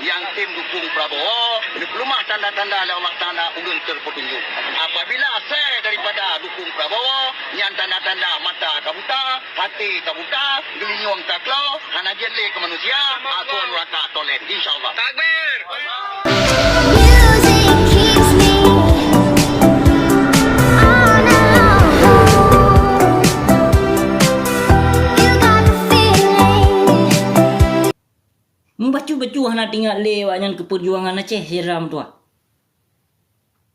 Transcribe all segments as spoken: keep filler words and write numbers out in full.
Nyang tem dukung Prabowo, geupeuleumah tanda-tanda lé Allah Taala ulôn teupeutunjuk. Apabila asai daripada dukung Prabowo, nyan tanda-tanda mata ka buta, até ka buta, geulinyueng ka klo, hana jeuet lé keu manusia, asoe nuraka tolen, insya Allah. Takbir! Music keeps me on a roll. You got the feeling. Meubacut-bacut hana teuingat lé awaknyan keu peujuangan Aceh, syedara meutuah.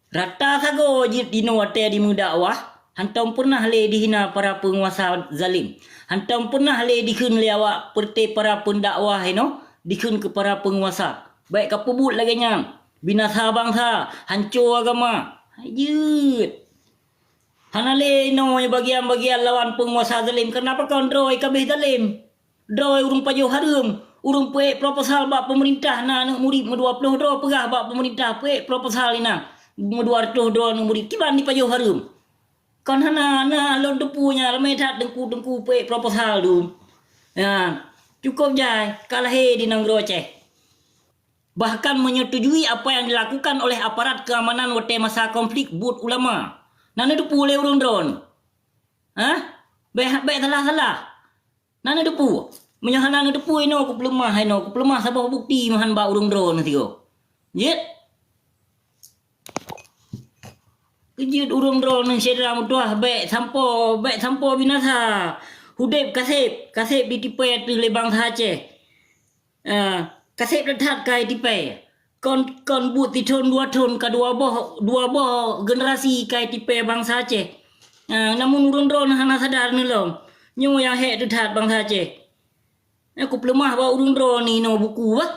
Rata sagoe jeuet inoe watée jimeudakwah, hantom peureunah lé jihina para peunguasa zalem. Hantom peureunah lé jikheun lé awak peureuté para peundakwah inoe, jikheun keu para peunguasa, "Bék kapeubuet lagée nyan, binasa bansa, hanco agama." Jeuet! Hana lé inoe bagian-bagian lawan peunguasa zalem, keureuna pakon droe ka abéh zalem. Droe ureuëng pajoh hareuem, ureuëng peuék proposal bak peumeurintah na aneuëk murit meudua ploh droe, peugah bak peumeurintah peuék proposal inan meudua reutôh droe aneuëk murit, kiban jipajoh hareuem. Kon hana, na lôn teupeu nyan ramé that teungku-teungku peuék proposal tu. Ya, cukôp jai ka lahé di nanggroe Aceh. Bahkan menyetujui apa yang dilakukan oleh aparat keamanan watée masa konflik buet ulama. Na neuteupeue lé ureuëng droe? Hah? Bék, bék salah-salah. Na neuteupeue? Meunyoe hana neuteupeue inoe, kupeuleumah inoe, kupeuleumah saboh bukeuti meuhan bak ureuëng droe sigoe. Jeuet? Keujeuet ureuëng droe syedara meutuah, bék sampoe, bék sampoe binasa. Udeb kaseb, kaseb jitipée ateueh lé bansa Aceh. Ah, kaseb that-that ka jitipée. Kon, kon buet sithon dua thon ka dua boh, dua boh generasi ka jitipée bansa Aceh. Ah, namun ureuëng droe hana sadar neulom. Nyoe nyang hék that-that bansa Aceh. Eh, kupeuleumah bak ureuëng droe inoe buku bah.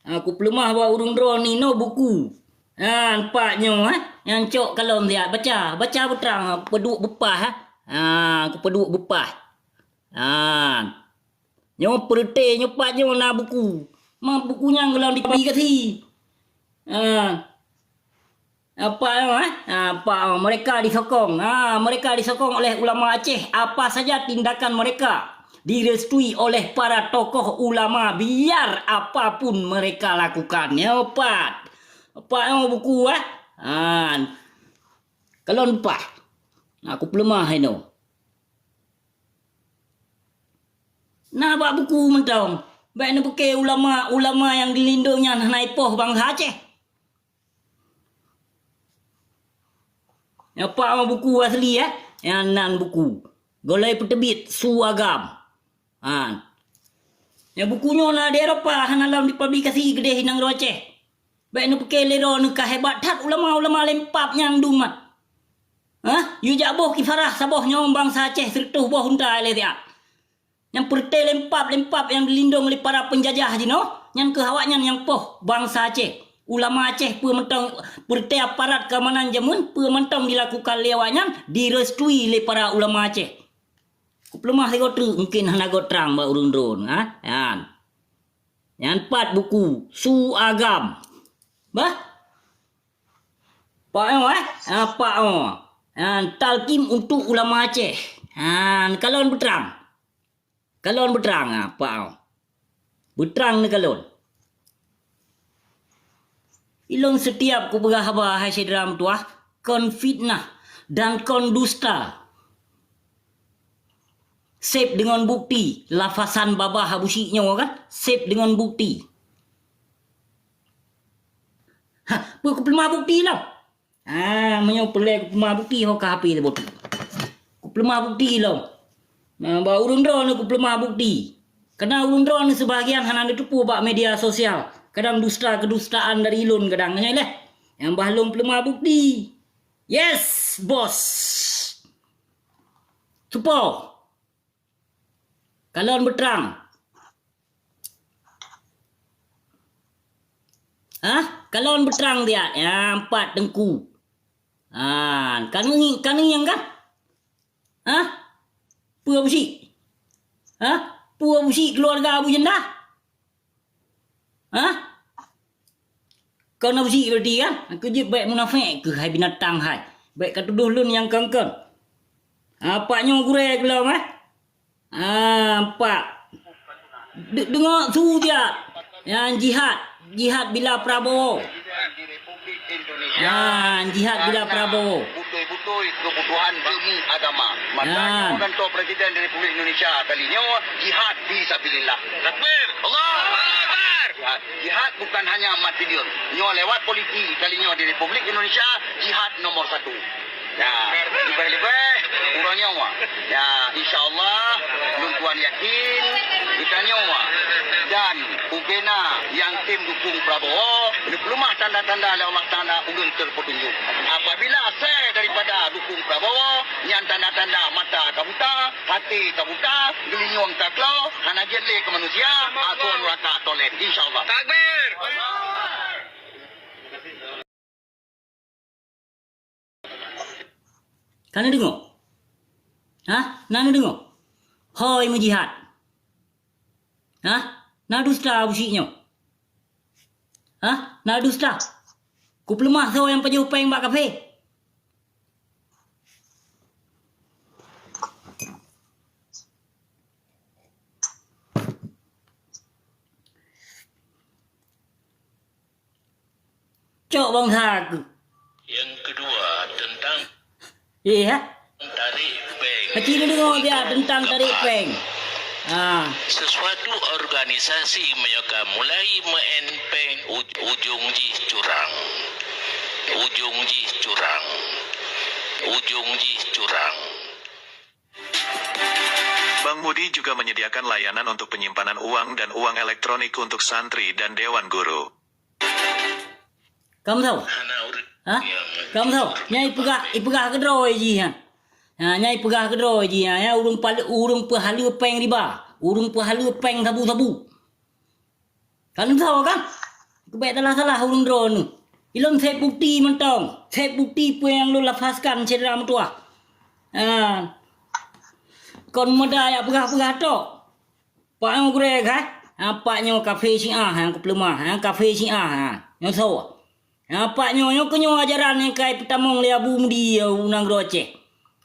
Ah, kupeuleumah bak ureuëng droe inoe buku. Ah, nampak nyoe, eh. Nyang cok kalon siat baca, baca beutrang, peuduek beupah, eh. Ah, kupeuduek beupah. Ah. Nyoe peureuté, nyoe pat nyoe na buku. Ma buku nyan golom dipabi gaki. Ah. Apa, eh? Apa, mereka disokong. Ah, mereka disokong oleh ulama Aceh. Apa saja tindakan mereka direstui oleh para tokoh ulama, biar apapun mereka lakukan. Nyoe pat. Apa, eh, buku, eh? Ah. Kalon pah. Aku peuleumah inoe. Na bak buku mantong, bék neupiké ulama-ulama nyang dilindong nyan hana ipoh bansa Aceh. Nyoe pat buku asli, eh? Nyan nan buku. Gohlom peuteubiet Su Agam. Ha. Nyoe buku nyoe na di Eropa, hana lom dipublikasi keudeh di nanggroe Aceh. Bék neupiké lé droeneuh ka hebat that ulama-ulama lempap nyang dumat. Hah? Yue jak boh kifarah saboh nyoe bansa Aceh sireutôh boh unta lé siat. Nyang peureuté lempap-lempap nyang dilindong lé para peunjajah jinoe, nyan keuh awaknyan nyang poh bansa Aceh. Ulama Aceh peue mantong, peureuté aparat keamanan jameun peue mantong dilakukan lé awaknyan direstui lé para ulama Aceh. Kupeuleumah sigoe treuk, mungken hana goe trang bak ureuëng droeneuh, ha? Nyan. Nyan pat buku Su Agam. Bah? Pak nyoe, eh? Ha, pak nyoe. Ha, talqin untuk ulama Aceh. Ha, kalon beutrang. Kalon beutrang, ha, pak nyoe. Beutrang neukalon. Ilôn setiap kupeugah haba, hai syedara meutuah, kon fitnah dan kon dusta. Seb deungon bukti, lafasan babah Abusyik nyoe kan, seb deungon bukti. Ha, peue kupeuleumah bukti lom? Ah, meunyoe peureulée kupeuleumah bukti, ho ka H P teubot. Kupeuleumah bukti lom. Nah, bak ureuëng droeneuh kupeuleumah bukti. Karena ureuëng droeneuh seubahagian hana neuteupeue bak media sosial. Kadang dusta keudustaan dari lôn kadang, nyan leh. Nyang bah lôn peuleumah bukti. Yes, bos. Supo. Kalon beutrang. Hah? Kalon beutrang dia. Ya, empat teungku. Ha, kaneueng, kaneueng kan? Hah? Peue Abusyik? Hah? Peue Abusyik keuluwarga Abu Janda? Hah? Kon Abusyik berarti kan? Aku jeuet bék munafék keuh hai binatang hai. Bék ka tudoh lôn nyang kon-kon. Apa nyoe gurée keulom, eh? Ah, nampak. De-, deungoe su dia. Nyang jihad. Jihad bila Prabowo. Nyan, jihad bila Prabowo. Beutôi-beutôi keubutuhan demi agama. Makanya orang tua presiden di Republik Indonesia kali nyoe jihad fi sabilillah. Takbir. Allahu Akbar. Jihad, jihad bukan hanya mati diem. Nyoe lewat polisi kali nyoe di Republik Indonesia jihad nomor satu. Ya, leubeh-leubeh uroe nyoe. Ya, insya Allah lôn tuan yakin geutanyoe dan ubena nyang tem dukung Prabowo, leupah tanda-tanda lé Allah Taala ulôn teupeutunjuk. Apabila asai daripada dukung Prabowo, nyan tanda-tanda mata ka buta, hati ka buta, geulinyueng ka klo, hana jeuet lé keu manusia, asoe nuraka tolen, insya Allah. Takbir. Ka neudeungoe? Hah? Na neudeungoe? Hôi meujihad. Hah? Na dusta busyik nyoe? Hah? Na dusta? Kupeuleumah soe nyang pajoh péng bak kafé? Cok bansa aku. Yang kedua, tentang, iya, tarik péng. Kecil dulu dia tentang tarik péng. Ah. Sesuatu organisasi meunyoe ka mulai meu'en péng, uj-, ujong jih curang. Ujong jih curang. Ujong jih curang. Bank Mudi juga menyediakan layanan untuk penyimpanan uang dan uang elektronik untuk santri dan dewan guru. Kamu tahu? Hah? Kamu tahu? Nyai peugah, ipeugah keudroe jih nyan. Ha, nyai peugah keudroe jih nyan, ya, ureuëng pal-, ureuëng peuhaleue péng riba, ureuëng peuhaleue péng sabu-sabu. Ka lôn soe kan? Keubek salah-salah ureuëng droeneuh. Ilôn sép bukeuti mantong. Sép bukeuti peue nyang lôn lafazkan syedara meutuwah. Kon meuda jak peugah-peugah tok. Pak nyoe gurée kah? Ha, pak nyoe kafé Syiah nyang keupeuleumah, ha, kafé Syiah, ha. Nyoe soe? Ha, pak nyoe, nyoe keunyoe ajaran nyang ka ipeutamong lé Abu Mudi u nanggroe Aceh.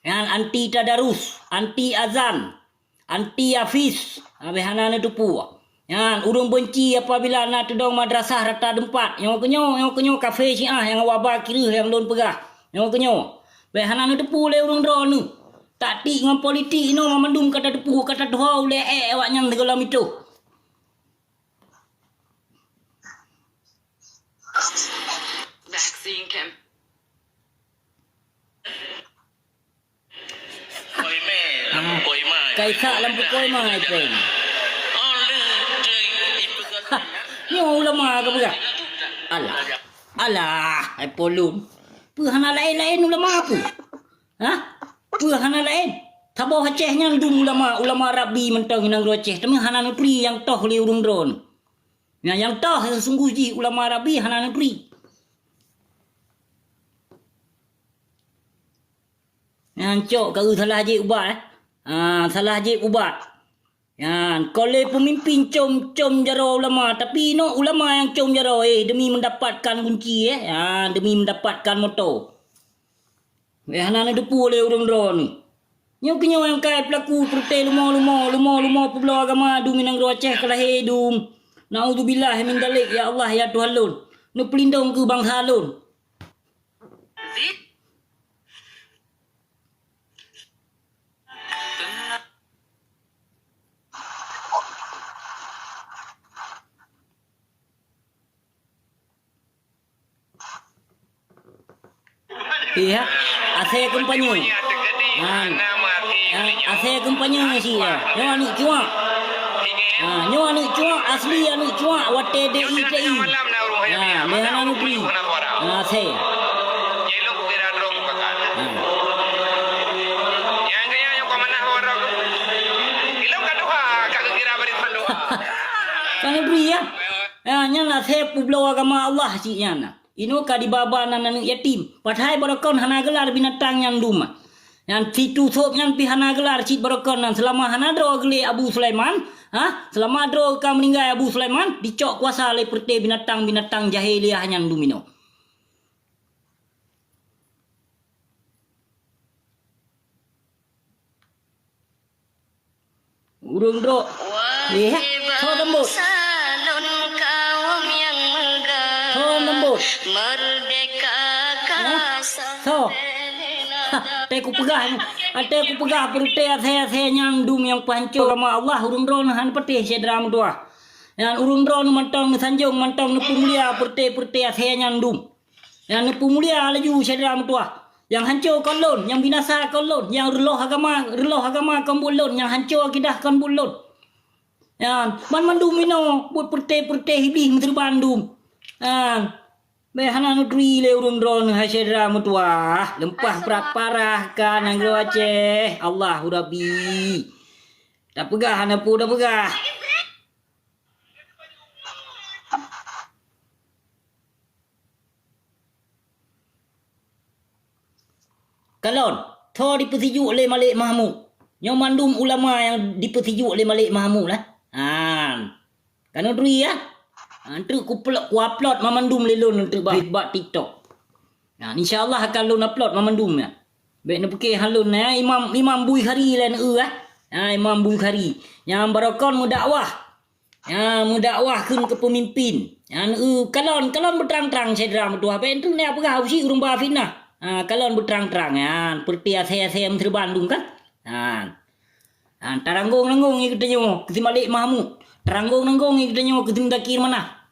Nyan anti tadarus, anti azan. Anti Hafiz, habéh hana neuteupeue. Nyan, ureuëng beunci apabila na teudong madrasah rata teumpat. Nyoe keunyoe, nyoe keunyoe kafé Syiah nyang waba kireuh nyang lôn peugah. Nyoe keunyoe. Bèk hana neuteupeue lé ureuëng droeneuh. Taktik ngon politik inoe mandum ka tateupeue, ka tatuho ulée ék awaknyan sigohlom itôh. Vaccine camp. Kaisak lampu koi mai péng. Ha, nyoe ulama ka peugah. Alah. Alah, hai polom. Peue hana laén-laén ulama peue? Hah? Peue hana laén? Saboh Aceh nyan dum ulama, ulama Rabbi mantong nanggroe Aceh, teuma hana neuturi nyang toh lé ureuëng droeneuh. Nyan nyang toh sesungguh jih ulama Rabbi hana neuturi. Nyan cok ka eu salah jieb ubat, eh. Ah, salah jieb ubat. Nyan, kon lé peumimpin com-com jaroe ulama, tapi inoe ulama nyang com jaroe, eh, demi mendapatkan gunci, eh. Ah, demi mendapatkan moto. Eh, hana neuteupeue lé ureuëng droeneuh. Nyoe keunyoe nyang kai peulaku peureute lumo-lumo, lumo-lumo peubloe agama dum nanggroe Aceh ka lahé dum. Naudzubillah min dzalik, ya Allah, ya Tuhan lôn. Neupeulindong keu bansa lôn. Iya, asèe kampanye. Nyan, nyan, asèe kampanye si ya. Nyoe aneuk cuak. Ha, nyoe aneuk cuak, asli aneuk cuak, watèe D I T I. Ha, lé hana neuturi. Ha, asèe. Ha. Ka neuturi ya. Ha, nyan asèe peubloe agama Allah cit nyan. Inoe ka dibaba nan aneuk yatim. Padahai barokon hana geular binatang nyan dum. Nyan situ sôb nyan pih hana geular cit barokon nan, seulama hana droe geulé Abu Sulaiman, ha? Seulama droe ka meuninggai Abu Sulaiman, dicok kuasa lé peureute binatang-binatang jahiliah nyan dum inoe. Ureuëng droe. Eh, soe sambot? Merdeka ka. Hah? So. Hah, teuh kupeugah, teuh kupeugah peureuté asée-asée nyang dum nyang peuhanco agama Allah, ureuëng droeneuh hana patéh syedara meutuwah. Nyan ureuëng droeneuh mantong neusanjong, mantong neupeumulia peureuté-peureuté asée nyang dum. Nyang neupeumulia laju syedara meutuwah. Nyang hanco kon lôn, nyang binasa kon lôn, nyang reuloh agama, reuloh agama kon buet lôn, nyang hanco akidah kon buet lôn. Nyan, banmandum inoe buet peureuté-peureuté Iblih meuteurban dum. Nyan, bék hana neuturi lé ureuëng droeneuh hai syedara meutuwah, leumpah brat parah ka nanggroe Aceh. Allahu Rabbi. Tapeugah hana peue tapeugah. Kalon, tho dipeusijuek lé Malik Mahmud. Nyoe mandum ulama nyang dipeusijuek lé Malik Mahmud lah. Han. Ka neuturi ya? Han, treuk kuplo-, kuupload mamandum lé lôn treuk bak, bak TikTok. Nah, insya Allah akan lôn upload mamandum ya. Bék neupiké han lôn ya, Imam, Imam Bukhari lé neu ah. Ha, Imam Bukhari. Nyang barokon meudakwah. Ha, meudakwah kheun keu peumimpin. Ha, neu kalon, kalon beutrang-trang syedara meutuwah. Bék treuk neupeugah usi ureuëng ba fitnah. Ha, kalon beutrang-trang. Ha, peureuté asée-asée meuteurban dum kan? Ha. Ha, taranggong-ranggong ngon geutanyoe keu si Malik Mahmud. Taranggong-ranggong ngon geutanyoe keu si Muzakir Manaf.